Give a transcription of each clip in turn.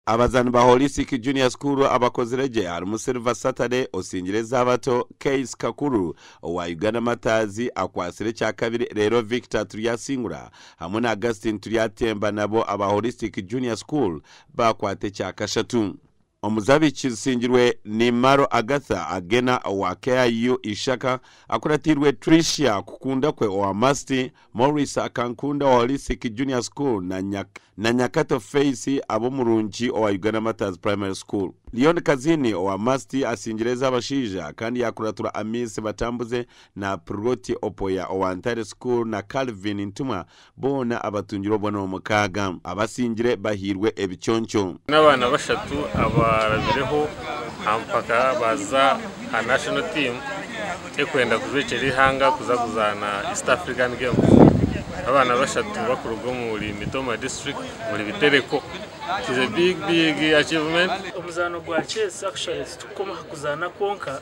Abazaani ba Holistic Junior School abakozire gye harimu Silver Saturday osingire ez'abato, Case Kakuru owa Uganda Martyrs akwatsire ekyakabiri reero Victor Turyasingura hamwe na Augustine Turyatemba nabo aba Holistic Junior School baakwata ekyakashatu. Omuzabiiki zisingirwe ni Maro Agatha Agena owa KIU Ishaka akuratiirwe Tricia Kukundakwe owa Masti, Maurice Akankunda owa Holistic Junior School na na Nyakato Faith Abomurungi owa Uganda Martyrs Primary School. Leon Kazini owa Masti asingire ez'abashaija kandi yaakuratirwa Amisi Batambuze na Proti Opoya owa Ntare School na Calvin Ntumwa boona abatungire obubonero mukaaga. Abasingire bahairwe ebiconco. N'abaana bashatu abarabireho aha mpaka baaza aha national team erikwenda kujwekyera eihanga kuza kuzaana East African Games. Abaana bashatu bakuruga omuri Mitooma district omuri Bitereko. It is a big big achievement. Omuzaano gwa chess actually titukukoma aha kuzaana kwonka,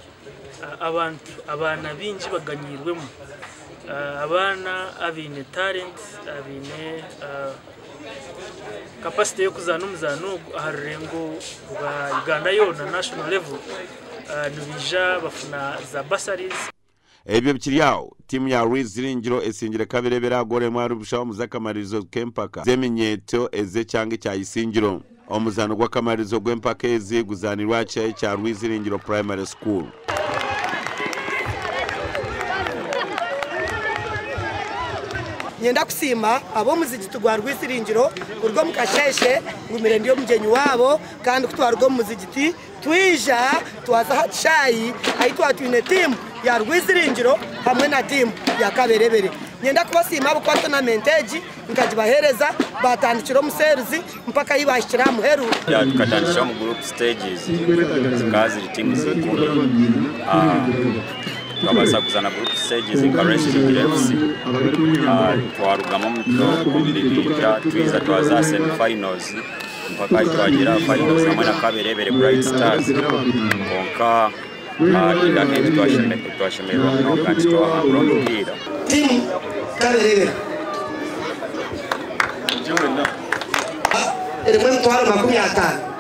abantu abaana baingi baganyiirwemu. Abaana abaine talent abaine capacity y'okuzaana omuzaano ogu aha rurengo rwa Uganda yoona national level nibaija bafuna za bursaries. Ebyo bikiri aho, tiimu ya Rwiziringiro esingire Kabirebere aha goolo emwe ahari busha omu z'akamaririzo k'empaka z'eminyeeto ez'ekyanga ekya Isingiro. Omuzaano gw'akamaririzo gw'empaka ezi guzaanirwe aha kishaayi kya Rwiziringiro Primary School. Niinyenda kusiima ab'omuzigiti gwa Rwiziringiro kuruga omu kasheeshe ngumire ndi omugyenyi waabo kandi ku twaruga omu muzigiti twija twaza aha kishaayi ahi twaba twine tiimu ya Rwiziringiro hamwe na tiimu ya Kaberebere. Niinyenda kubasiima ahabw'okuba tonamenti egi nkagibaheereza baatandikira omu seeruzi mpaka ahi baahikire aha muheru. Tukatandikira omu group stages zikaba ziri tiimu 10. Tukabaasa kuzaana group stages nka Rwesingiro FC twarugamu omu bibinja twiza twaza aha semi finals mpaka ahi twagyera aha finals hamwe na Kaberebere Bright Stars kwonka in the end twashemererwa munonga nti twahangura omupiira. Tiimu Kaberebere erimu emitwaro 50.